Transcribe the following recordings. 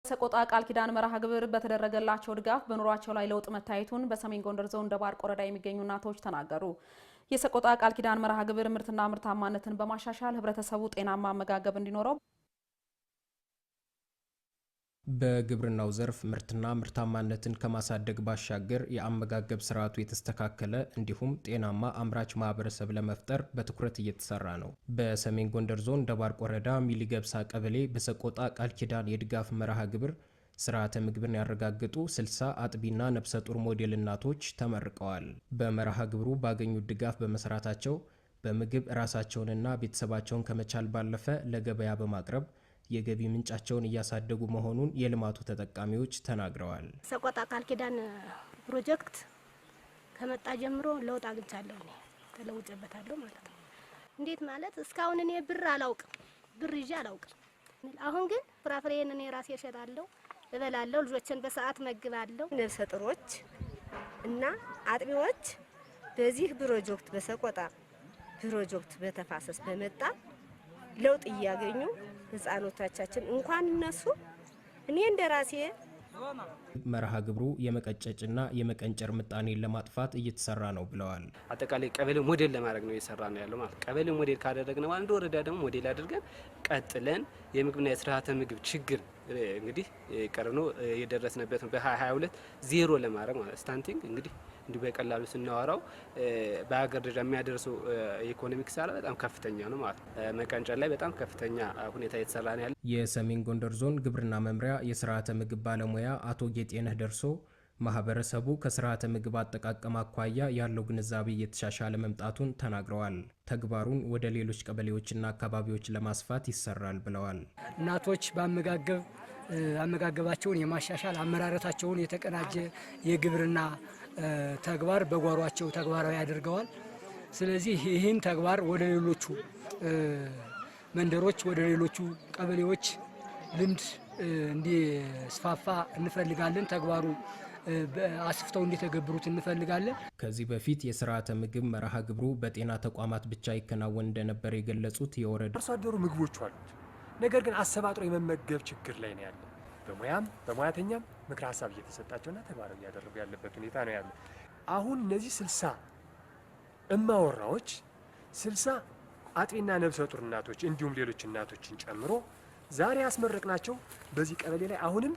ሰቆጣ ቃል ኪዳን መርሃ ግብር በተደረገላቸው ድጋፍ በኑሯቸው ላይ ለውጥ መታየቱን በሰሜን ጎንደር ዞን ደባርቅ ወረዳ የሚገኙ እናቶች ተናገሩ። የሰቆጣ ቃል ኪዳን መርሃ ግብር ምርትና ምርታማነትን በማሻሻል ህብረተሰቡ ጤናማ አመጋገብ እንዲኖረው በግብርናው ዘርፍ ምርትና ምርታማነትን ከማሳደግ ባሻገር የአመጋገብ ስርዓቱ የተስተካከለ እንዲሁም ጤናማ አምራች ማህበረሰብ ለመፍጠር በትኩረት እየተሰራ ነው። በሰሜን ጎንደር ዞን ደባርቅ ወረዳ ሚሊገብሳ ቀበሌ በሰቆጣ ቃል ኪዳን የድጋፍ መርሃ ግብር ስርዓተ ምግብን ያረጋገጡ 60 አጥቢና ነፍሰ ጡር ሞዴል እናቶች ተመርቀዋል። በመርሃ ግብሩ ባገኙት ድጋፍ በመስራታቸው በምግብ ራሳቸውንና ቤተሰባቸውን ከመቻል ባለፈ ለገበያ በማቅረብ የገቢ ምንጫቸውን እያሳደጉ መሆኑን የልማቱ ተጠቃሚዎች ተናግረዋል። ሰቆጣ ቃል ኪዳን ፕሮጀክት ከመጣ ጀምሮ ለውጥ አግኝቻለሁ። እኔ ተለውጬበታለሁ ማለት ነው። እንዴት ማለት እስካሁን እኔ ብር አላውቅም፣ ብር ይዤ አላውቅም። አሁን ግን ፍራፍሬን እኔ ራሴ እሸጣለሁ፣ እበላለሁ፣ ልጆችን በሰዓት መግባለሁ። ነፍሰ ጡሮች እና አጥቢዎች በዚህ ፕሮጀክት በሰቆጣ ፕሮጀክት በተፋሰስ በመጣ ለውጥ እያገኙ ህፃኖቻችን እንኳን እነሱ እኔ እንደ ራሴ መርሃ ግብሩ የመቀጨጭና የመቀንጨር ምጣኔን ለማጥፋት እየተሰራ ነው ብለዋል። አጠቃላይ ቀበሌ ሞዴል ለማድረግ ነው እየሰራ ነው ያለው ማለት ቀበሌ ሞዴል ካደረግነው አንድ ወረዳ ደግሞ ሞዴል አድርገን ቀጥለን የምግብና የስርዓተ ምግብ ችግር እንግዲህ ቀርኖ የደረስንበት በ2022 ዜሮ ለማድረግ ማለት stunting እንግዲህ እንዲሁ በቀላሉ ስናወራው በሀገር ደረጃ የሚያደርሰው የኢኮኖሚ ኪሳራ በጣም ከፍተኛ ነው ማለት ነው። መቀንጨር ላይ በጣም ከፍተኛ ሁኔታ እየተሰራ ነው ያለ። የሰሜን ጎንደር ዞን ግብርና መምሪያ የስርዓተ ምግብ ባለሙያ አቶ ጌጤነህ ደርሶ ማህበረሰቡ ከስርዓተ ምግብ አጠቃቀም አኳያ ያለው ግንዛቤ እየተሻሻለ መምጣቱን ተናግረዋል። ተግባሩን ወደ ሌሎች ቀበሌዎችና አካባቢዎች ለማስፋት ይሰራል ብለዋል። እናቶች በአመጋገብ አመጋገባቸውን የማሻሻል አመራረታቸውን የተቀናጀ የግብርና ተግባር በጓሯቸው ተግባራዊ አድርገዋል። ስለዚህ ይህን ተግባር ወደ ሌሎቹ መንደሮች ወደ ሌሎቹ ቀበሌዎች ልምድ እንዲስፋፋ እንፈልጋለን። ተግባሩ አስፍተው እንዲተገብሩት እንፈልጋለን። ከዚህ በፊት የስርዓተ ምግብ መርሃ ግብሩ በጤና ተቋማት ብቻ ይከናወን እንደነበር የገለጹት የወረዳ አርሶ አደሩ ምግቦቹ አሉት። ነገር ግን አሰባጥሮ የመመገብ ችግር ላይ ነው ያለ። በሙያም በሙያተኛም ምክረ ሀሳብ እየተሰጣቸውና ተግባራዊ እያደረጉ ያለበት ሁኔታ ነው ያለ። አሁን እነዚህ 60 እማወራዎች 60 አጥቢና ነብሰ ጡር እናቶች እንዲሁም ሌሎች እናቶችን ጨምሮ ዛሬ ያስመረቅናቸው በዚህ ቀበሌ ላይ አሁንም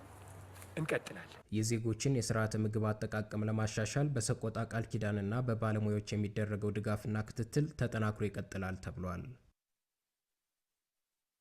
እንቀጥላለን። የዜጎችን የስርዓተ ምግብ አጠቃቀም ለማሻሻል በሰቆጣ ቃል ኪዳንና በባለሙያዎች የሚደረገው ድጋፍና ክትትል ተጠናክሮ ይቀጥላል ተብሏል።